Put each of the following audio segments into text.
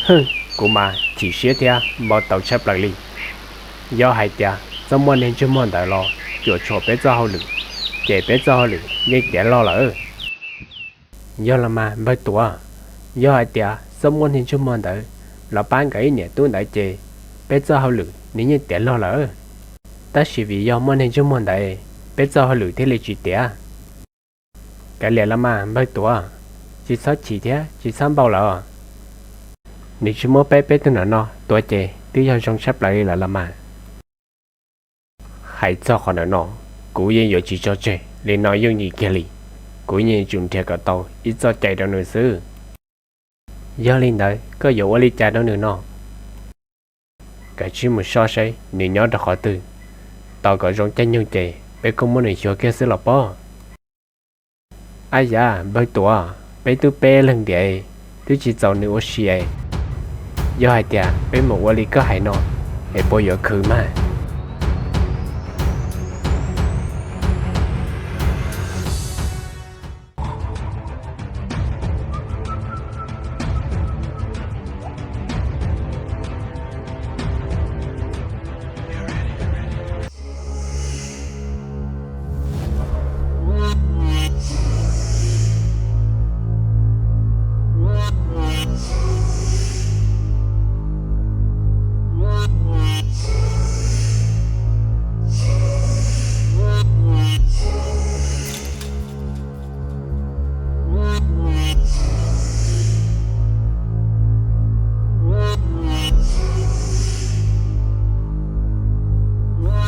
Kuv mas chim siab thiab npau taws tshaj plaws li. Yog hais tias txhob muaj niag ntsej muag ntawd los cuam tshuam peb txoj hauj lwm, ces peb txoj hauj lwm yeej tiav log lawm. Yog los mas npawg Tuam, yog hais tias txhob muaj niag ntsej muag ntawd los pab nkawd ib niam tub ntawd ces peb txoj hauj lwm nws yeej tiav log lawm. Tab sis vim yog muaj niag ntsej muag ntawd, peb txoj hauj lwm thiaj li tsis tiav. Kav liam los mas npawg Tuam, tsis txhob chim thiab tsis txhob npau lawm. Nws tsis muab peb peb tug ntawm no tua ces twb yog zoo tshaj plaws li lawm los mas. Hais txog qhov ntawm no, kuv yeej yuav tsis tso tseg li no yooj yim kiag li. Kuv yeej yuav tsum nrhiav kom tau ib txoj cai rau nws xwb. Yog li ntawd koj yuav ua li cas rau nws no? Kav tsij mus soj seb nws nyob rau qhov twg, tos kom zoo caij nyoog ces peb kuj muab nws xyuas kiag xwb los pob. Ab yam npawg Tuam, peb twb peb leeg ntiag, twb tsis txaus nws ua si. Yog hais tias peb mus ua li koj hais no, es puas yuav khwv mas?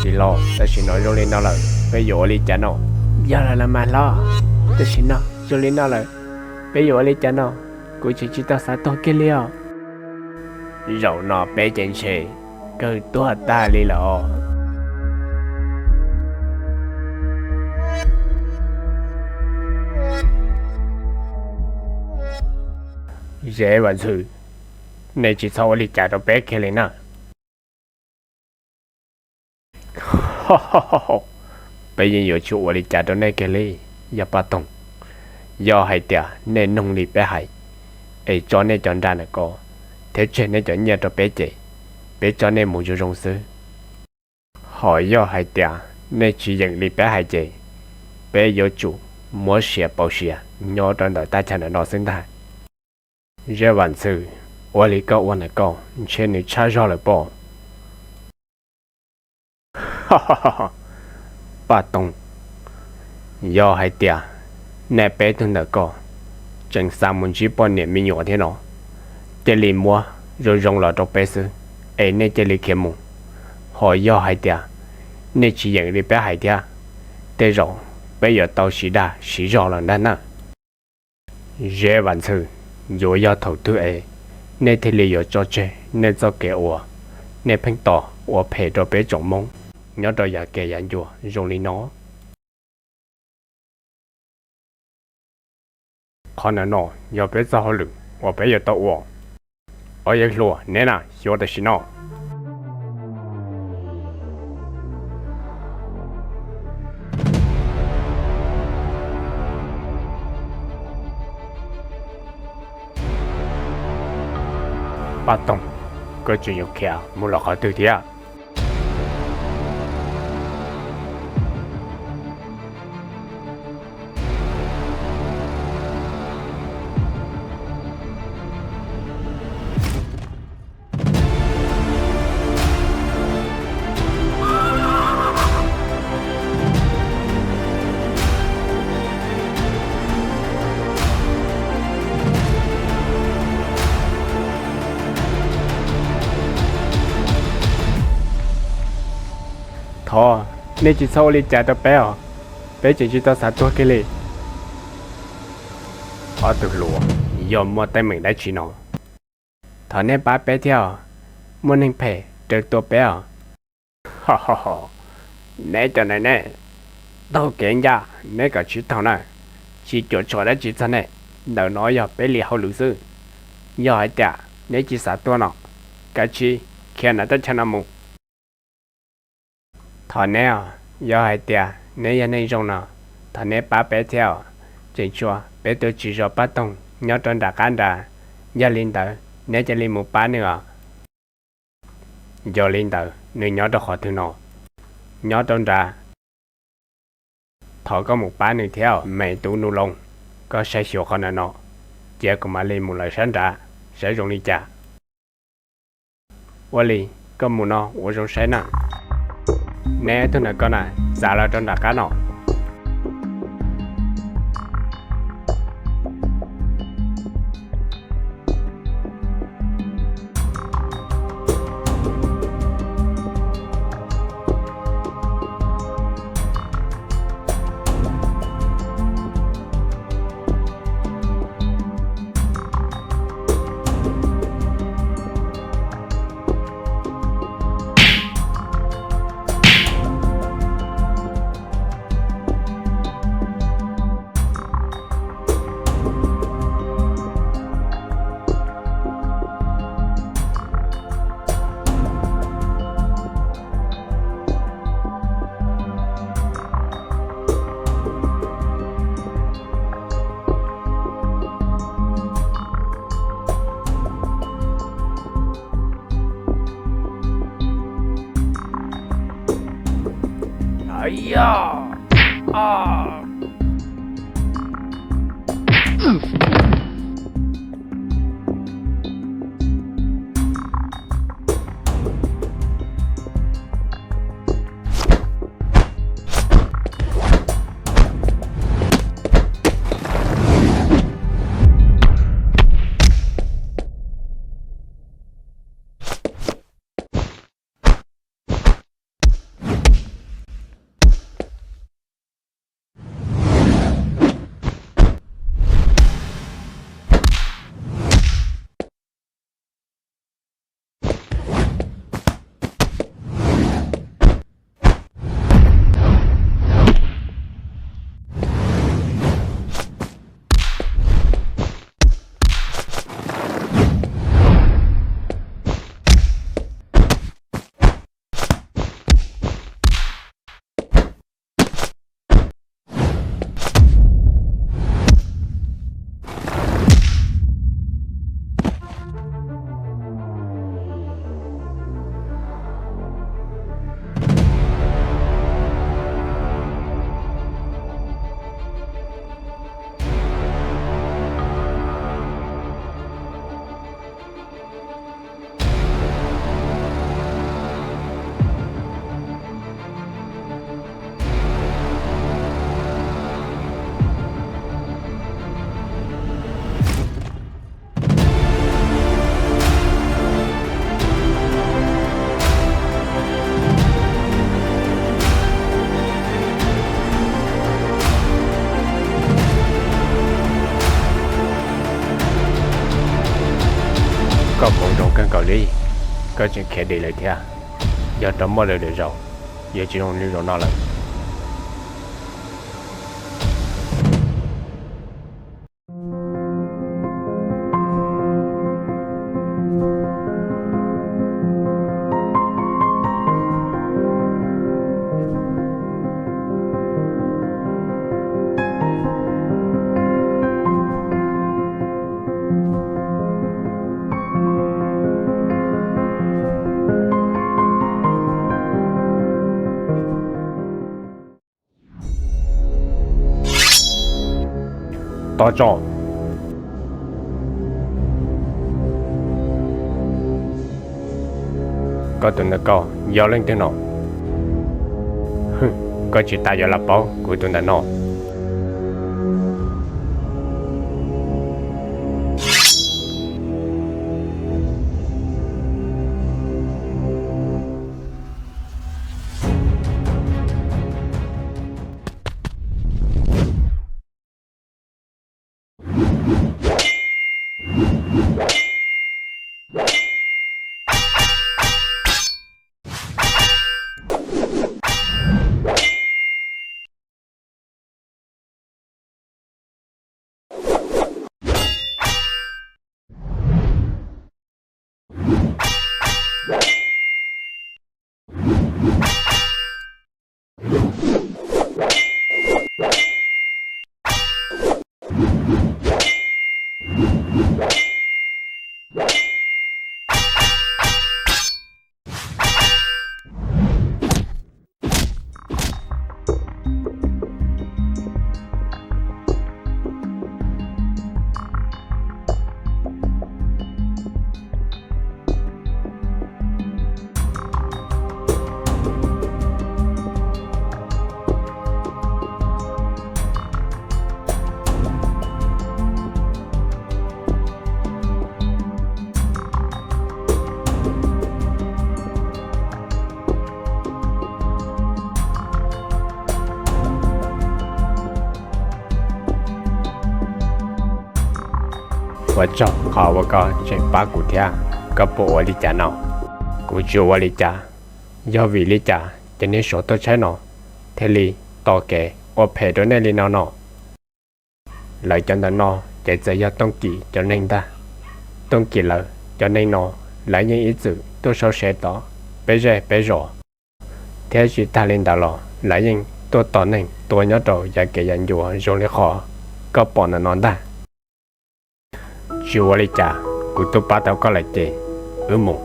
Tij laug, tam sim no zoo li no lawm, peb yuav ua li cas no? Yog lawm los mas hlob, tam sim no zoo li no lawm, peb yuav ua li cas no? Kuv tseem tsis tau xav tuag kiag li os. Zaum no peb ces ntshe kawg tuag tag li lawm os. Zeb Vam Ntxwg, nej tsis txhob ua li cas rau peb kiag li na. Peb yeej yuav tsis ua li cas rau nej kiag li, yog Paj Toog. Yog hais tias nej noog li peb hais, es tso nej cov nra ntawm ko thiab tseg nej cov nyiaj rau peb ces peb tso nej mus zoo zoo xwb. Ho yog hais tias nej tsis yeem li peb hais ces peb yuav tsum muab sia pauv sia nyob rau ntawm thaj chaw ntawm no xwb ntag. Zeb Vam Ntxwg, ua li koj ua ntawm ko ntshe nws tshaj zog lawm pob. Paj Toog, yog hais tias nej peb tug ntawm ko tseem xav mus ntsib poj niam me nyuam thiab no, cia li muab zoo zoo los rau peb xwb, es nej cia li khiav mus. Ho yog hais tias nej tsis yeem li peb hais thiab, tej zaum peb yuav tau siv dag siv zog lawm ntag na. Zeb Vam Ntxwg, yuav yog thaum twg es nej thiaj li yuav tso tseg nej txoj kev uas nej pheej tos ua phem rau peb tsoom Hmoob nyob rau yav kev yav ncua zoo li no? Qhov ntawm no yog peb txoj hauj lwm uas peb yuav tau ua. Ob yawg hluas, neb na, xyuas tam sim no. Paj Toog, koj tseem yuav khiav mus los qhov twg thiab? Thov nej tsis txhob ua li cas rau peb os, peb tseem tsis tau xav tuag kiag li. Ob tug hluas, yog muaj teeb meem dab tsi no, thov nej pab peb thiab os, muaj neeg phem raws tua peb os. Neb cov ntawm ne, taug kev ncaj neb kom tsib taug na, tsis cuam tshuam dab tsi txog nej. Ntawm no yog peb li hauj lwm xwb. Yog hais tias neb tsis xav tuag no, kav tsij khiav ntawm teb chaws no mus. Thov neb os, yog hais tias neb yog neeg zoo no, thov neb pab peb thiab os. Tseem tshuav peb tus txiv zos Paj Toog nyob rau nram qab nrad, yog li ntawd Neb cia li mus pab nws os. Yog li ntawd nws nyob rau qhov twg no? Nyob rau nrad. Thov koj mus pab nws thiab os me tub Nuj Loo. Koj saib xyuas qhov ntawm no, cia kuv mam li mus lawm sab nrad saib zoo li cas. Ua li, koj mus no ua zoo saib na. Neb tus ntawm koj na, txav los rau nram qab no. Koj puas zoo kawg nkaus li, koj tseem khiav dim lawm thiab. Yog rov muaj lwm lwm zaus, yuav tsis zoo li zaum no lawm. Tos tso. Koj tus ntawm koj yog leej twg no? Koj tsis tas yuav los paub kuv tus ntawm no. Ua tsaug qhov uas koj tseem pab kuv thiab. Koj puas ua li cas no? Kuv tsis ua li cas. Yog vim li cas cov niag suav tuaj tshaib no thiaj li tos kev ua phem rau nej li no no? Lawv cov ntawm no ces txawm yog Tooj Kim cov neeg ntag. Tooj Kim lawv cov neeg no, lawv yeej ib txwm tuaj sau sev tom peb zej peb zos, thiab tsis tag li ntawd los lawv yeej tuaj tos neeg tua nyob rau yav kev yav ncua zoo li qhov koj pom ntawm no ntag. Tsis ua li cas, kuv twb pab tau koj lawm ces wb mus.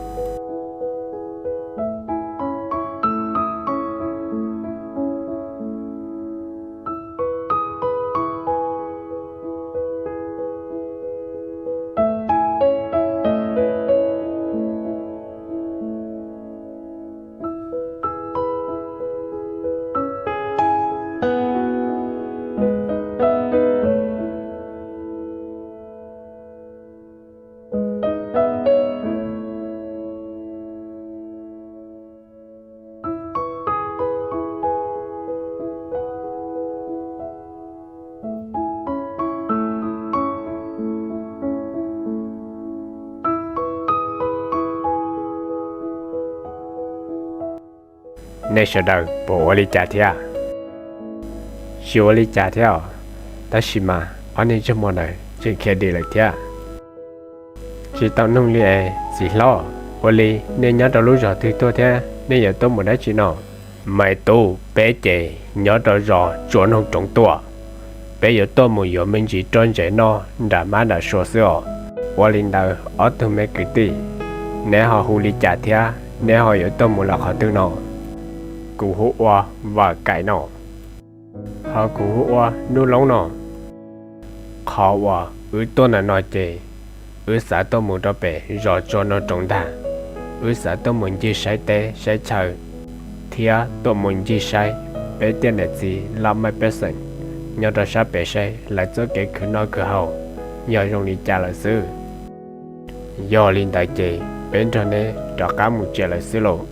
Nej sawv daws puas ua li cas thiab? Tsis ua li cas thiab os, tab sis mas ob niag ntsej muag ntawd tseem khiav dim lawm thiab. Tsis tau noog li es txiv hlob, ua li nej nyob rau lub zos twg tuaj thiab nej yuav tuaj mus dab tsi no? Maiv Tub, peb ces nyob rau zos Tsua Noog Roov tuaj. Peb yuav tuaj mus yuav me ntsis roj ntsev noj nram mab nram sua xwb os. Ua li ntawd ob tug me kwv tij, neb ho hu li cas thiab neb ho yuav tuaj mus lawm qhov twg no? Kuv hu ua Vam Kaim no. Ho kuv hu ua Nub Loob no. Qhov uas wb tuaj ntawm no ces wb xav tuaj mus rau pem zos Tsua Noog Roov ntag. Wb xav tuaj mus ncig saib teb saib chaw thiab tuaj mus ncig saib peb tej niam txiv laj mej pej xeem nyob rau sab pem saib lawv txoj kev khwv noj khwv haus yog zoo li cas lawm xwb. Yog li ntawd ces peb nrog neb rov qab mus tsev lawm xwb lauj.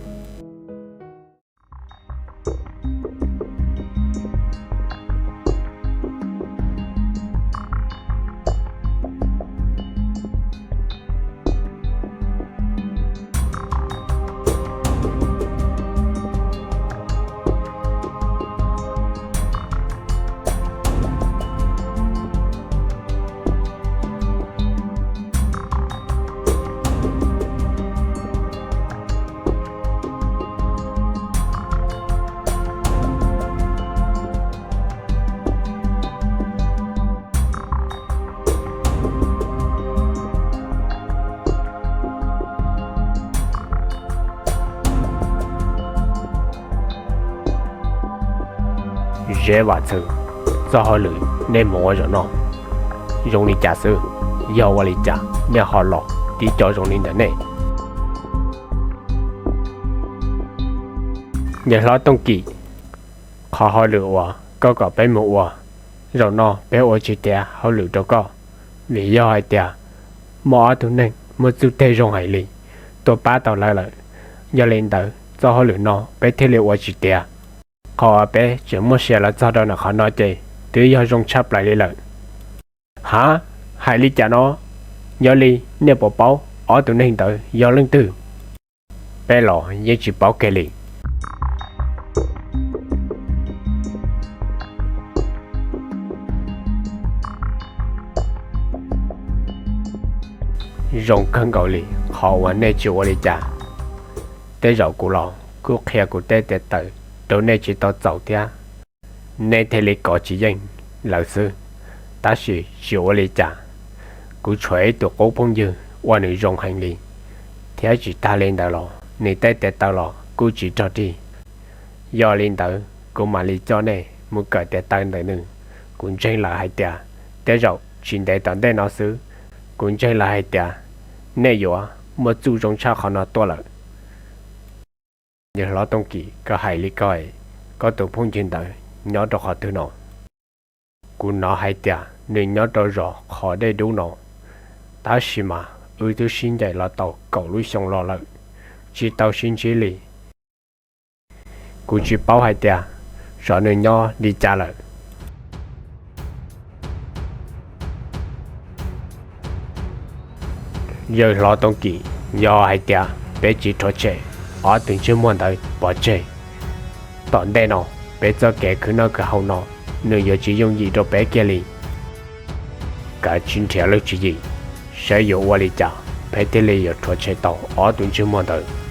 Zeb Vam Txwv, txoj hauj lwm nej mus ua zaum no zoo li cas xwb? Yog ua li cas nej ho los tib co zoo li ntawm nej? Niam hlob Tooj Kim, qhov hauj lwm uas koj kom peb mus ua, zaum no peb ua tsis tiav hauj lwm rau koj, vim yog hais tias muaj ob tug neeg muaj txuj teg zoo heev li tuaj pab tau lawv lawm. Yog li ntawd txoj hauj lwm no peb thiaj li ua tsis tiav. Qhov uas peb tseem muaj sia los txog rau ntawm qhov no ces twb yog zoo tshaj plaws li lawm. Ha, hais li cas no? Yog li nej puas paub ob tug neeg ntawd yog leej twg? Peb los yeej tsis paub kiag li. Zoo kawg nkaus li qhov uas nej tsis ua li cas. Tej zaum kuv los kuj qhia kuv tej tes taw rau nej tsis tau txaus thiab, nej thiaj li kov tsis yeej lawv xwb. Tab sis tsis ua li cas, kuv tshuav ib tug qub phooj ywg uas nws zoo heev li, thiab tsis tag li ntawd los nws tej tes taw los kuj tsis rog dig. Yog li ntawd kuv mam li coj nej mus kawm tes taw ntawm nws. Kuv ntseeg lawm hais tias tej zaum tsis ntev tom ntej no xwb, kuv ntseeg lawm hais tias nej yuav muaj txuj zoo tshaj qhov no tuaj lawm. Niam hlob Tooj Kim, koj hais li ko, koj tus phooj ywg ntawd nyob rau qhov twg no? Kuv hnov hais tias nws nyob rau zos qhov dej dub no, tab sis mas wb twb sib ncaim los tau kaum lub xyoo los lawm, tsis tau sib ntsib li. Kuv tsis paub hais tias xyov nws nyob li cas lawm. Yawg hlob Tooj Kim, yog hais tias peb tsis rhuav tshem ob tug ntsej muag ntawd pov tseg, tom ntej no peb txoj kev khwv noj khwv haus no nws yuav tsis yooj yim rau peb kiag li. Kav tsij nrhiav lub tswv yim saib yuav ua li cas peb thiaj li yuav rhuav tshem tau ob tug ntsej muag ntawd.